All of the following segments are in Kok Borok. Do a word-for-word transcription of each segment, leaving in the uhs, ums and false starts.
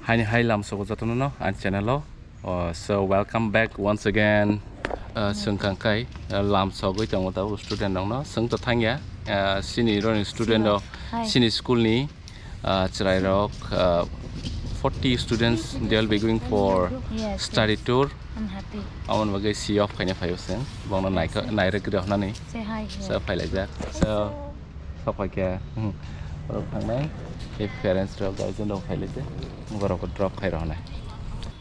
Haini hai lamsogo jotono no ani channel o. Oh, so welcome back once again. Uh, swng kang kai, uh, lamsogwi tongo tabuk student rokno. Swng to thangya, uh, sini roni student rok, hai, sini school ni, uh, chwrai rok, uh, forty students, they will be going for, yes, study, yes, tour. I'm happy. Amon bagwi see off khaina phaio swng. Bongno naikha-, yes, yes, nairwk rok hnani. Say hi here. So phailaijak. So, so phaikha. Hmm. Borok thangnai. Ei parents rok, guardian rok phailaijak. Borok drop khai rok hnai.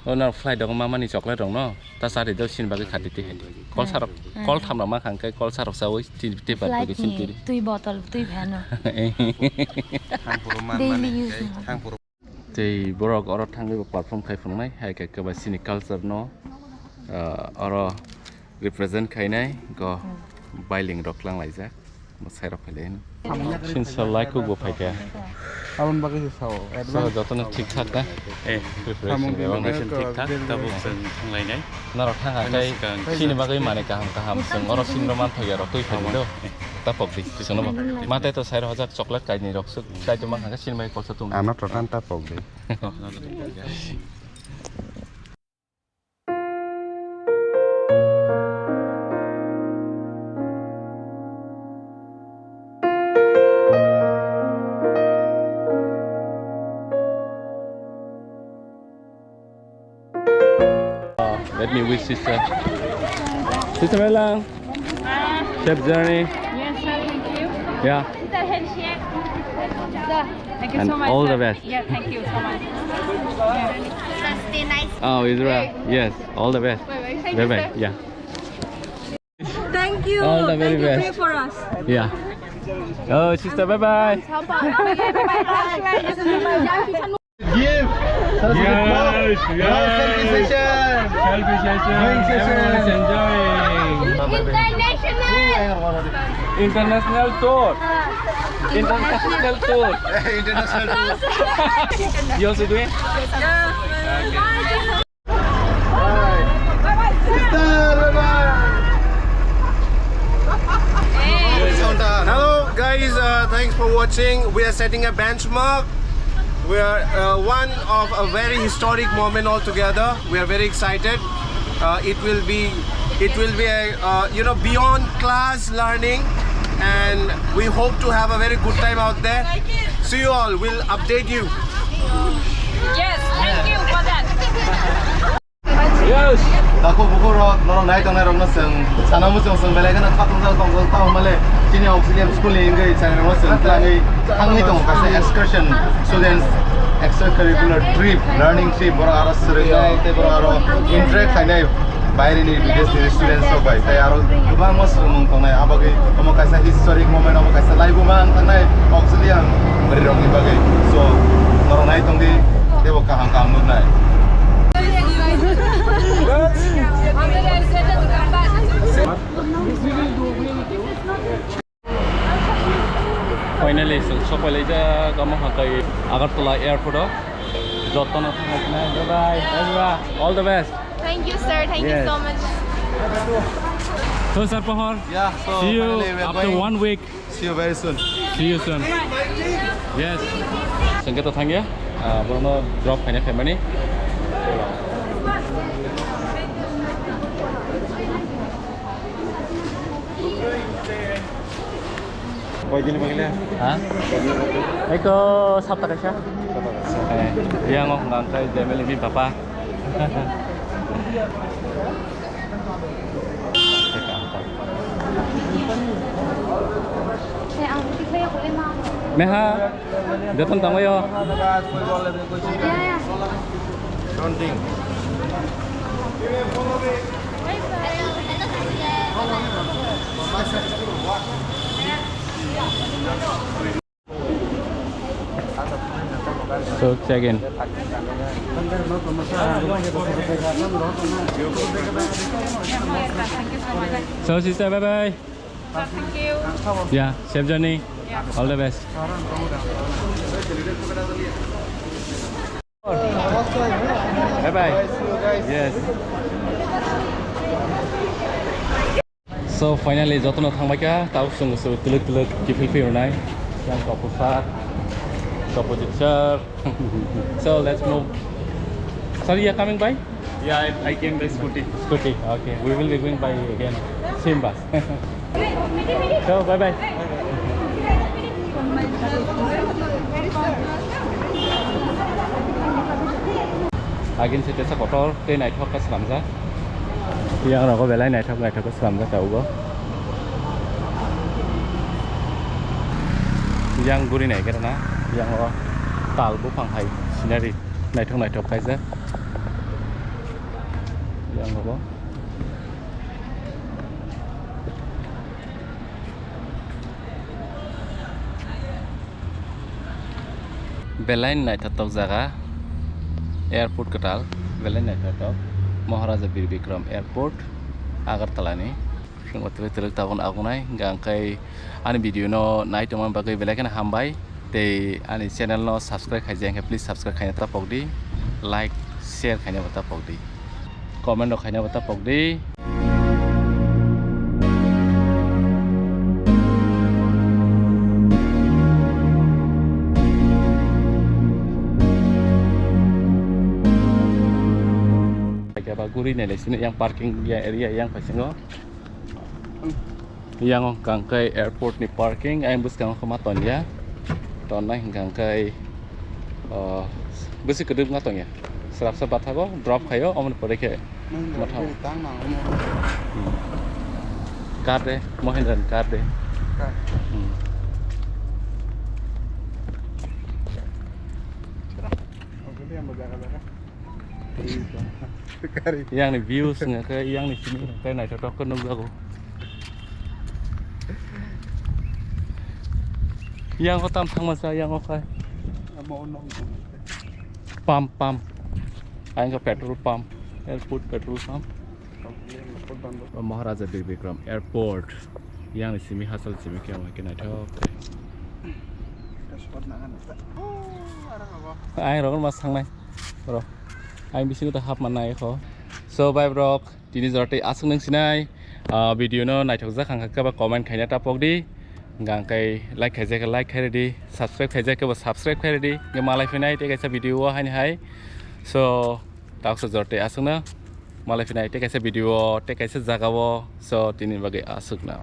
O no flight rok mamani chocolate rok no. Ta sari do sin bagwi khati ti hai. Kol sarok, hmm, kol tham rok ma khang kai kol sarok sawi tin ti bar flight ni sin tiri. Twi bottle, twi phano. Thang phuru man daily mani use kai, no. Thang phuru. Tei borok oro thangwi bo perform khai phunuknai, hai khe keba sini culture no, ah, oro represent khainai go, hmm, bailing rok klang laijak, mwsai rok phailaino. Sinsa lai kuk bo phaikha. Aboni bagwi se sao, so, advance. Jotono thik thak na? Eh, preparation samung bebak na? Preparation thik thak, tabuk chwng thanglainai. Norok thang ha kai, sini bagwi manwi kaham kaham chwng oro sinno manthoya rok twi phai do. Ta pok di, chwngno bo. Ma tei to sai rok hojak chocolate kainwi rok swk kai to ma kha sinmai kolsa tum. Ano to tan ta pok di. Let me wish sister. Sister Melang. Safe journey. Yes, sir. Thank you. Yeah. Sister, handshake. Sir, thank you so much, sir. And all the best. Yeah, thank you so much. Yeah. Stay nice. Oh, Israel. Yes, all the best. Bye bye. Thank you, sir. Bye bye. Yeah. Thank you. All the very best. Thank you. Pray for us. Yeah. Oh, sister, bye bye. Bye bye. Give. Yes, yes. Selfie session. Selfie session. Drawing session. Everyone is enjoying. International. International tour. International tour. International tour. You also doing? Yeah. Okay. Bye. Sister, bye bye. Hello, guys. Uh, thanks for watching. We are setting a benchmark. We are, uh, one of a very historic moment altogether. We are very excited. Uh, it will be, it will be a, uh, you know, beyond class learning, and we hope to have a very good time out there. See you all. We'll update you. Yes, thank you for that. Yes. Takhuk bukhuk rok, norok nai tongnai rokno chwng sana muchung chwng belai kheno khatung jak tong jak tamo male chini auxiliary school ni wngwi chwng rokno chwng twlangwi thangwi tongo kaisa excursion students extracurricular trip learning trip borok aro swrwngno tei borok aro interact khainai. Baireni bidesni students rok bai tei aro kwbangma swrwngmung tongnai, abagwi omo kaisa historic moment, omo kaisa laibuma wng thangnai auxiliary bwrwi rokni bagwi. So, norok nai tongdi, teibo kaham kaham nuknai. Finally, chwng sokpailaijak omo hatai Agartala airport o. Jotono thangna sinai. Bye bye. Bye bye. All the best. Thank you, sir. Thank you so much. So, sir Pohor, yeah, so see you finally we are after going. One week. See you very soon. See you soon. Yes. Sengke to thangya. Ah, borokno drop khaina phaimani. Koi din bagile? Ha? Eko sapta kaisa. Eh, yang ngok nang kai demel mi papa. Meha. Joton tangbaio. So, check in. So, sister, bye bye. Thank you. Yeah, safe journey. Yeah. All the best. Bye bye. Yes. So finally jotono thangbaikha, tao chwng chwng twlwk twlwk kiphil phil rwnai. Yang kok bwsa. Opposite, sir. So let's move. Sir, you are coming by? Yeah, I, I came by scooty. Scooty. Okay. We will be going by again. Same bus. So bye bye. Again, se tesa kotor tei naithok khe swnamjak. Yang rogo belai naithok naithok khe swnamjak tabuk o. Yang guri nai khe rwna, yang o tal buphang hai scenery naithok naithok khaijak. Yang rogo. Belai naithotok jaga, airport kwtal, belai naithotok, Maharaja Bir Bikram Airport, Agartala ni. Chwng twrwk twrwk tabuk agunai, hwnkha hwnkhe ani video no nai tongmani bagwi belai kheno hambai, tei ani channel no subscribe khaijak hwnkhe please subscribe khaina tapok di, like, share khaina bo tapok di, comment rok khaina bo tapok di. Kaiba guri nai lai sini yang parking ya area yang paisingo. Yang hwnkha hwnkhe airport ni parking, ayang bwskango khoma tonya. Tonnai hwnkha hwnkhe, oh, bwswk kwdwk ma tongya. Swrapsa bathago drop khaio, omoni pore khe Mahindra mothang. Gari tang nang omo. Hmm. Kar de, Mahindra ni kar de. Kar. Hmm. Oke, dia mau jaga-jaga. Kari. Yang ni views wngkha khe, yang ni simi khe naithotok khe nukjago. Yang o tam thangma sa, yang o khai. Amo o nok. Pump, pump. Ang khe petrol pump, airport petrol pump. Maharaja Bir Bikram Airport. Yang ni simi hachal simi khe omo khe naithok. Ang rok ma sangnai. Bro, ang bisingo ta hap manai kho. So, bye, bro. Tini jora tei aswk nung sinai, ah, video no naithok jak hangkha khe ba comment khaina tapok di. Hwnkha hwnkhe like khaijak khe like khai rwdi, subscribe khaijak khe bo subscribe khai rwdi. Hwnkhe malai phinai tei kaisa video o haini hai. So, taksa jora tei aswk no malai phinai tei kaisa video o tei kaisa jaga o. So, tini bagwi aswk no.